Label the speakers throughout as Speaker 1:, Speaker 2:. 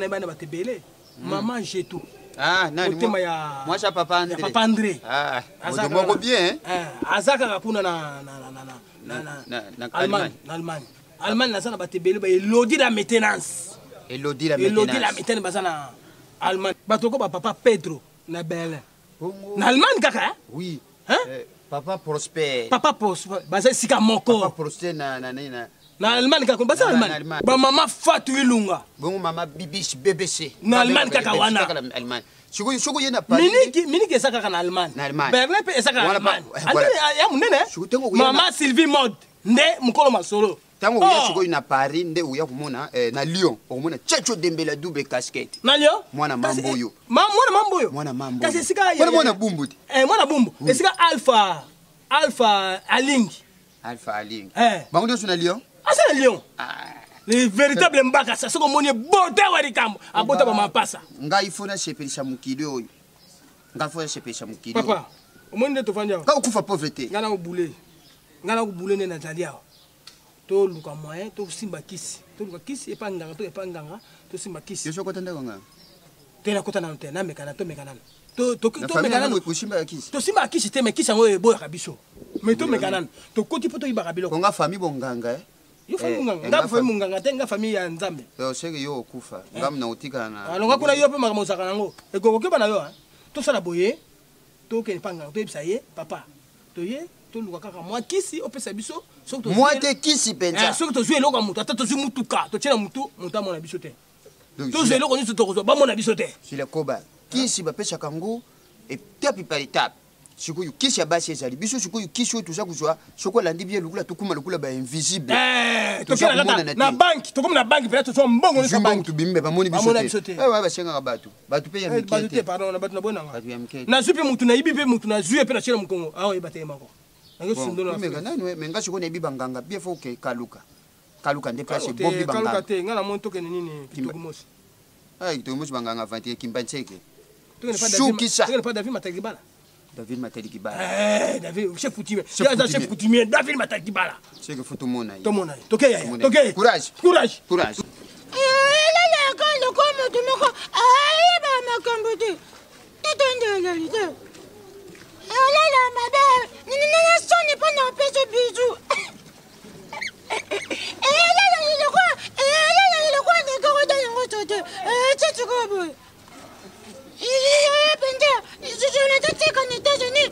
Speaker 1: nayebani na bato ebele. Mama Jeto.
Speaker 2: Ah, nani?
Speaker 1: Motema ya
Speaker 2: Mwasi ya Papa André.
Speaker 1: Ya Papa André.
Speaker 2: Ah,
Speaker 1: Aza
Speaker 2: moto
Speaker 1: kaka
Speaker 2: moko
Speaker 1: na-
Speaker 2: bien.
Speaker 1: Eh, aza kaka kuna na na na na na na
Speaker 2: Na- na
Speaker 1: na
Speaker 2: Allemagne.
Speaker 1: Allemagne, na Allemagne. Allemagne naza na bato ebele ba Elodie la maintenance.
Speaker 2: Elodie la
Speaker 1: Elodie la
Speaker 2: maintenance.
Speaker 1: maintenance baza na Allemagne. Bato ko ba Papa Pedro na Berlin.
Speaker 2: Bongo.
Speaker 1: Na Allemagne kaka hein?
Speaker 2: Oui.
Speaker 1: Hein?
Speaker 2: Eh, Papa Prosper.
Speaker 1: Papa Prosper baza esika moko.
Speaker 2: Papa Prosper na na na na.
Speaker 1: Na Allemagne kaka baza
Speaker 2: Na-
Speaker 1: na
Speaker 2: na
Speaker 1: Allemagne.
Speaker 2: Allemagne.
Speaker 1: Ba mama Fatou Ilunga.
Speaker 2: Bongo mama Bibiche BBC.
Speaker 1: Na Allemagne kaka wana.
Speaker 2: Kaka na Allemagne. Sikoyo soko ye na Paris.
Speaker 1: Miniki miniki eza kaka na Allemagne.
Speaker 2: Na Allemagne.
Speaker 1: Berlin pe eza kaka na
Speaker 2: Wana pa-
Speaker 1: Allemagne.
Speaker 2: eh, voilà.
Speaker 1: Allemagne ya munene. eh?
Speaker 2: Sikoyo ntango okoya
Speaker 1: Mama
Speaker 2: na-
Speaker 1: Sylvie Mode nde mokolo masolo.
Speaker 2: Tango oya
Speaker 1: Oh.
Speaker 2: sikoyo na Paris nde oya komona eh, na Lyon okomona Tchatcho Dembele double casquette.
Speaker 1: Na Lyon?
Speaker 2: Mwana
Speaker 1: Kasi,
Speaker 2: mambo oyo.
Speaker 1: eh, ma mwana mambo oyo.
Speaker 2: Mwana mambo.
Speaker 1: Kasi
Speaker 2: oyo.
Speaker 1: esika ya-
Speaker 2: Mwana mwana bumbu te.
Speaker 1: Eh mwana bumbu. Esika Alpha Alpha Alingi.
Speaker 2: Alpha Aling.
Speaker 1: Eh.
Speaker 2: Bango nyonso na Lyon.
Speaker 1: Asa na Lyon.
Speaker 2: Ah.
Speaker 1: Le véritable mbaka sa soko moni beauté wa likambo. Abota ba mapasa.
Speaker 2: Ngai fo nasepelisa mokili oyo. Ngai fo nasepelisa mokili oyo.
Speaker 1: Papa, omoni nde tovandi awa.
Speaker 2: Ka okufa pauvreté.
Speaker 1: Nga na kobule. Nga na kobule nde nazali awa. Toluka moyen tosimba kisi. Toluka kisi epa nganga to epa nganga tosimba kisi.
Speaker 2: Yo soko tanda nganga.
Speaker 1: Te nakota nano te nameka na tomeka nano. To- to-
Speaker 2: Na
Speaker 1: Tomeka
Speaker 2: famille
Speaker 1: nano.
Speaker 2: nano kosimba ya kisi.
Speaker 1: Tosimba kisi te me kisi yango eboyaka biso. Me tomeka nano. Tokoti mpo toyibaka biloko.
Speaker 2: Konga famille bonganga eh.
Speaker 1: Yo famille
Speaker 2: Eh,
Speaker 1: monganga.
Speaker 2: eh,
Speaker 1: Nga
Speaker 2: nga
Speaker 1: famille
Speaker 2: fam-
Speaker 1: monganga te nga famille ya Nzambe.
Speaker 2: Yo seke yo okufa. Nga mna otikala na.
Speaker 1: alonga kuna yo mpe makambo ozalaka nango ekokoki bana yo hein. Tosala boye tokende mpa nganga toyebisa ye papa toye toluka kaka mwa kisi opesa biso soki tozwi-
Speaker 2: Mwa te kisi
Speaker 1: Eh,
Speaker 2: penza.
Speaker 1: soki tozwi eloko ya moto ata tozwi mutuka totie na motu moto amona biso te
Speaker 2: Donc,
Speaker 1: tozwi eloko nyonso tokozwa bamona biso te.
Speaker 2: Sila koba. Kisi bapesaka yango étape par étape. Sikoyo kisi ya basi ezali biso sikoyo kisi oyo toza kozwa soki olandi bien lokola tokóma lokola bainvisible.
Speaker 1: Eh,
Speaker 2: Toza
Speaker 1: tokende
Speaker 2: komonana
Speaker 1: kaka
Speaker 2: te.
Speaker 1: na banke tokomi na banke mpena tozwa mbongo nyonso
Speaker 2: Tozwi
Speaker 1: ya
Speaker 2: mbongo
Speaker 1: banke
Speaker 2: tobimi me bamoni biso
Speaker 1: Bamona
Speaker 2: te.
Speaker 1: biso te.
Speaker 2: Eh, ouais, basengaka bato bato mpe ya
Speaker 1: Eh,
Speaker 2: mike
Speaker 1: bato te
Speaker 2: te.
Speaker 1: pardon na bato na bonanga
Speaker 2: Bato ya mike te.
Speaker 1: nazwi mpe motu nayibi mpe motu nazwi ye mpe natie na mokongo awa oyeba te ye moko nange
Speaker 2: Bon,
Speaker 1: sundolo na
Speaker 2: tomeka nanu eh, me nga sikoyo nayebi banganga bien fo ke kaluka kaluka nde place
Speaker 1: Kaluka te,
Speaker 2: ebombi
Speaker 1: kaluka
Speaker 2: banganga.
Speaker 1: te nga namoni tokende nini
Speaker 2: Kimba-
Speaker 1: kitoku mosi.
Speaker 2: Kitoku mosi banganga aventure kimba nseke.
Speaker 1: Tokende pa David-
Speaker 2: Sukisa.
Speaker 1: tokende pa David Matakibala.
Speaker 2: David Matadi Kibala.
Speaker 1: Eh, David chef coutumier.
Speaker 2: Chef
Speaker 1: Ye aza chef
Speaker 2: coutumier.
Speaker 1: coutumier David Matakibala.
Speaker 2: Seke fo tomona ye.
Speaker 1: Tomona ye toke yaya.
Speaker 2: Tomona ye.
Speaker 1: Toke.
Speaker 2: Courage.
Speaker 1: Courage.
Speaker 2: Courage.
Speaker 3: Elalaka lokola moto moko ayeba makambo te totondeleli te olala mabe nina soni mpo na opesa bizu elalali lokola elalali lokola ndekokota yango to te etitikoyo boye mpenza jonathan tika na États-Unis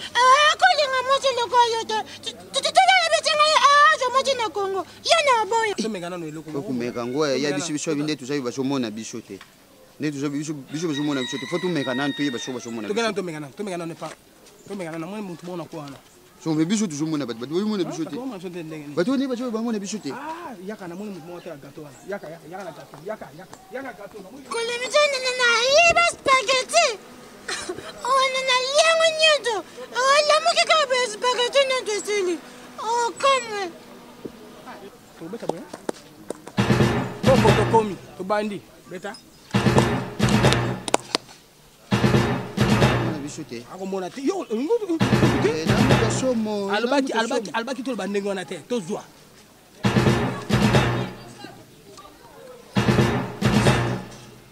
Speaker 3: akolinga mwasi lokola yo te totala ngai azwa mwasi na Congo ye na aboya.
Speaker 1: Tomeka nano eloko moko.
Speaker 2: Tokomeka yango ya biso biso nde toza bazomona biso te nde toza biso biso bazomona biso te fo tomeka nanu toyeba soki bazomona
Speaker 1: Toke nano
Speaker 2: biso.
Speaker 1: tomeka nano tomeka nano epa tomeka nano namoni motu moko na ko wana.
Speaker 2: So me biso tozomona bato bato bazomona biso te.
Speaker 1: Bato bamona biso te ndenge nini?
Speaker 2: Bato nde bato bamona biso te.
Speaker 1: Ah, yaka namoni motu moko te ya gato wana yaka yaka yaka na gato yaka yaka yaka gato namoni.
Speaker 3: Kolemisa nana nayiba spaghetti ona naliango nyonso olamuki kaka boye spaghetti nyonso esili okamwe.
Speaker 1: Tobeta boye koko tokomi tobandi beta.
Speaker 2: Bamona biso te.
Speaker 1: Akomona te yo.
Speaker 2: Eh, namuka somo,
Speaker 1: Alobaki
Speaker 2: namuka
Speaker 1: alobaki
Speaker 2: somo.
Speaker 1: alobaki toloba ndenge wana te tozwa.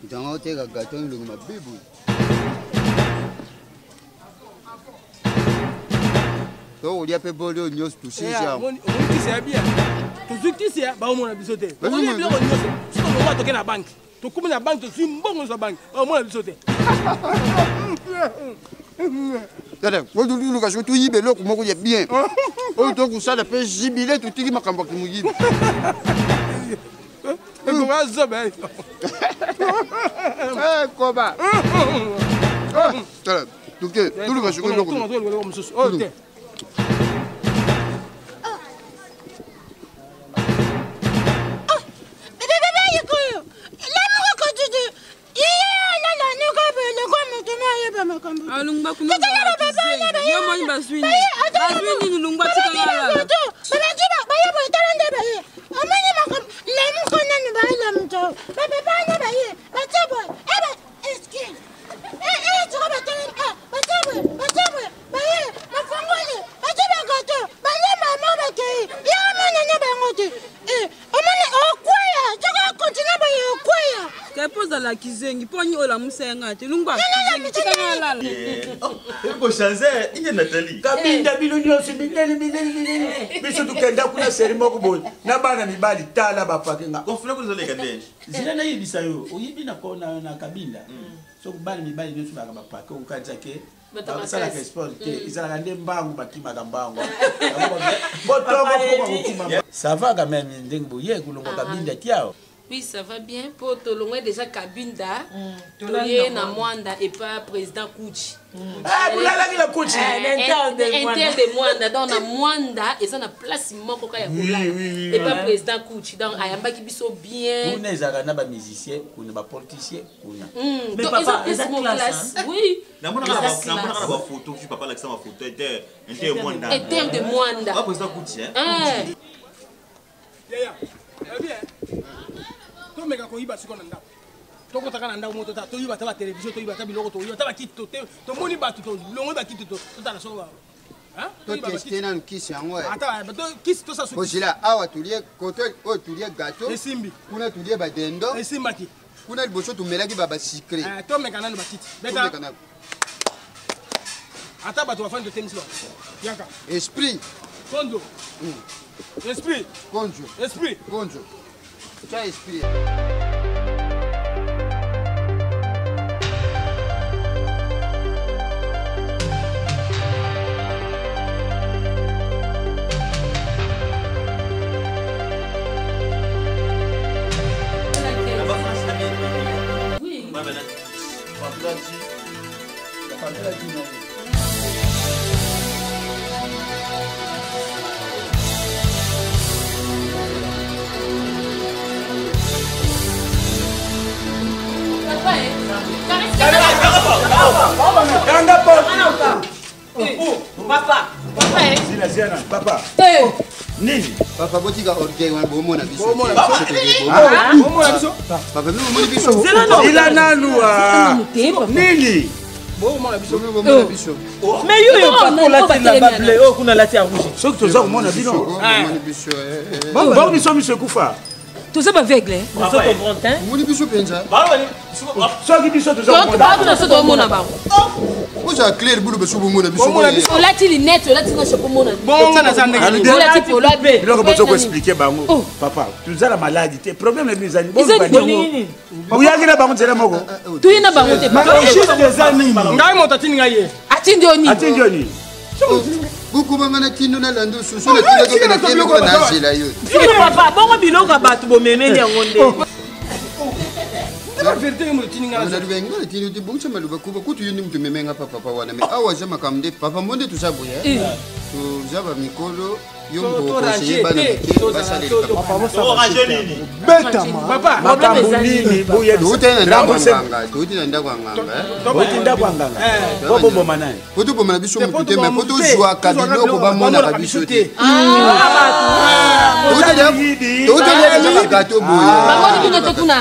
Speaker 2: Ntango oteka gato elongi mabe boye tokolia mpe boli oyo nyonso tosisi yango.
Speaker 1: Omoni kisi ya bien tozwi kisi ya baomona biso te.
Speaker 2: Bazomona
Speaker 1: Omoni biloko nyonso soki tolongwa toke na banke tokomi na banke tozwi mbongo nyonso ya banke baomona biso te.
Speaker 2: Tala, toluka soki toyiba eloko moko ya bien oyo tokosala mpe jibile totiki makambo ya kimoyibi.
Speaker 1: Ekonga zoba.
Speaker 2: Eh, koba tala toke toluka soki eloko
Speaker 1: eloko mosusu oyo te.
Speaker 3: Bebe yikoyo lamuka kotutu iye alala nuka boye lokola moto mo ayeba makambo te.
Speaker 4: Alungba kuna
Speaker 3: Totala
Speaker 4: ozala
Speaker 3: baba
Speaker 4: kizengi.
Speaker 3: na baye
Speaker 4: Yo moni
Speaker 3: wana.
Speaker 4: bazwi
Speaker 3: Baye,
Speaker 4: nini?
Speaker 3: ata
Speaker 4: Bazwi
Speaker 3: bango.
Speaker 4: nini lungwa tika
Speaker 3: Babandi
Speaker 4: nalala.
Speaker 3: bato, babandi baye boye tala nde baye omoni makambo lamuka nanu bayelamuka bababa na baye batie boye eba excuse siko batelemi batie boye batie boye baye bafongoli batie bagato balie mama bakei ye omona na bango te omoni okweya soki okontinue boye okweya.
Speaker 4: Ke mpo ozala ozala kizengi mpo nini olamusa ya ngai te lungwa kizengi tika ngai nalala.
Speaker 5: Ekochange iye Nathalie.
Speaker 6: Kabinda bino nyonso minene minene minene biso tokenda kuna seri moko boye na bana mibali tala bapake nga.
Speaker 5: Konfina kuna ezoleka nde.
Speaker 6: Zela nayebisa yo oyebi na na Kabinda soki bana mibali nyonso baka bapake okanisa ke basalaka sport te ezalaka nde mbangu bakimaka mbangu botongo mpo bakokima. Ça va quand même ndenge boye kolongwa Kabinda tiao.
Speaker 7: Oui, ça va bien. Po tolongwe déjà Kabinda, toye na Mwanda et pas président Kouchi.
Speaker 6: Ah, bolalaki na Kouchi.
Speaker 7: Inter de Mwanda. Donc na Mwanda, eza na place moko ka ya kolala. Et pas président Kouchi. Donc ayambaki biso bien.
Speaker 6: Kuna ezalaka na ba musicien, kuna ba politicien, kuna.
Speaker 7: Mais donc eza place moko classe. Oui.
Speaker 5: Namonaka na ba photo, puis papa lakisa ba photo inter Mwanda.
Speaker 7: Inter de Mwanda.
Speaker 5: Ah, président Kouchi hein.
Speaker 1: Yeah, yeah. Bien. Tomeka koyiba sikoyo na ndako tokotaka na ndako moko tota toyiba ta batelevizio toyiba ta biloko toyiba ta bakiti tomoni bato tolongoli bakiti totala soko
Speaker 2: toteste nanu kisi yango
Speaker 1: ata kisi tosala
Speaker 2: kozila awa tolie koto oyo tolie gato
Speaker 1: esimbi
Speaker 2: kuna tolie badendo
Speaker 1: esimbaki
Speaker 2: kuna liboso tomelaki babasikre
Speaker 1: tomeka nanu bakiti beta ata bato bafandi totemisi bango yaka
Speaker 2: esprit
Speaker 1: konzo esprit
Speaker 2: konzo
Speaker 1: esprit
Speaker 2: konzo tya esprit.
Speaker 6: Kanga porte.
Speaker 4: Papa, papa.
Speaker 6: Zina zina papa. Nini?
Speaker 2: Papa botika orgueil wana bomona biso.
Speaker 1: Bomona biso. Bomona biso.
Speaker 2: Papa bino bomoni biso.
Speaker 6: Zila nanu. Nini?
Speaker 1: Bomona biso.
Speaker 2: Bomona biso.
Speaker 8: Mais yo yo papa olati na ba bleu oyo kuna lati ya rouge.
Speaker 6: Soki toza komona bino.
Speaker 2: Bomoni biso.
Speaker 6: Bongo biso miso ekufa.
Speaker 7: Toza baveugle.
Speaker 8: Ozo comprendre hein?
Speaker 2: Bomoni biso penza.
Speaker 6: Soki biso toza komona.
Speaker 7: Biso tomona bango.
Speaker 2: Oza clair bulu biso bomona biso.
Speaker 7: Olati lunette, olati nyonso pomona.
Speaker 1: Bonga na za ndenge.
Speaker 7: Olati polo abe.
Speaker 6: Biloko bozo ko expliquer bango. Papa, toza na maladi te. Problème na bino ezali.
Speaker 7: Ezali
Speaker 6: Oyaki na bango nzela moko.
Speaker 7: Toye na bango te.
Speaker 6: Eza nini?
Speaker 1: Ngai moto atindi ngai ye.
Speaker 7: Atindi yo nini?
Speaker 6: Atindi yo nini?
Speaker 2: Bokobanga na tindo nalanda osusu na tindoko nazela yo.
Speaker 8: Papa, bongo biloko ya bato bomemeli yango nde.
Speaker 2: Naluka nga natindi te bongisa maloba kuba kutu yo nde moto omemenga pa papa wana me awa eza makambo nde papa mo nde toza boye toza bamikolo yo moto okonseye bana mike basalelika
Speaker 1: Papa,
Speaker 6: makambo nini
Speaker 2: touti na ndako ya nganga touti na ndako ya nganga
Speaker 6: boti ndako ya nganga po boboma nani
Speaker 2: po toboma na biso motu te me po tozwaka biloko bamonaka biso te touti deja bagato boye
Speaker 7: Bamoni bino te kuna.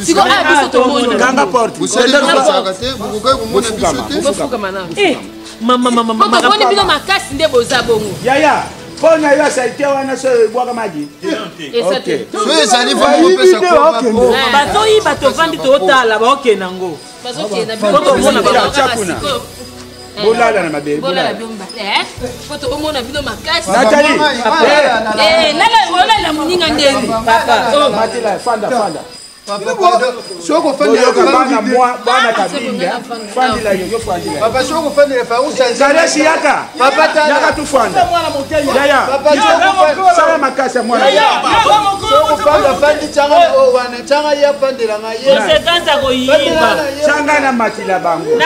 Speaker 7: Siko a biso tomoni.
Speaker 6: Kanga porte.
Speaker 2: bosalelaka te bokokai komona biso te
Speaker 7: Bofukama na.
Speaker 8: Eh, mama mama
Speaker 7: Po
Speaker 8: mama.
Speaker 7: tomoni bino makasi nde boza bongo.
Speaker 6: Yaya, mpona yo asalite wana so ebwaka magi.
Speaker 7: Eza te.
Speaker 2: so ezali fo kopesa
Speaker 8: Bazoyiba tovandi totala baokende yango.
Speaker 7: Bazokenda
Speaker 8: Po tomona
Speaker 7: bino
Speaker 8: bango.
Speaker 7: kaka
Speaker 6: Kuna.
Speaker 7: sikoyo.
Speaker 6: Bolala na mabele.
Speaker 7: Bolala bino mibale. Po tokomona bino makasi.
Speaker 6: Nathalie.
Speaker 7: Eh, lala olala moninga ndenge.
Speaker 8: Papa.
Speaker 6: Matela, fanda fanda.
Speaker 2: soki
Speaker 6: Boyoka bana mwa bana Kabinda. Fandila yo, yo fandila.
Speaker 2: papa soki ofandela fa
Speaker 6: Zalesi yaka.
Speaker 2: Papa tala.
Speaker 6: Yaka tufanda. Yaya.
Speaker 2: Papa
Speaker 6: Sala makasi ya mwana.
Speaker 2: soki ofanda fandi tianga oyo wana tianga ye afandelanga ye
Speaker 8: Conséquence ya koyiba.
Speaker 6: Changa na matila bango.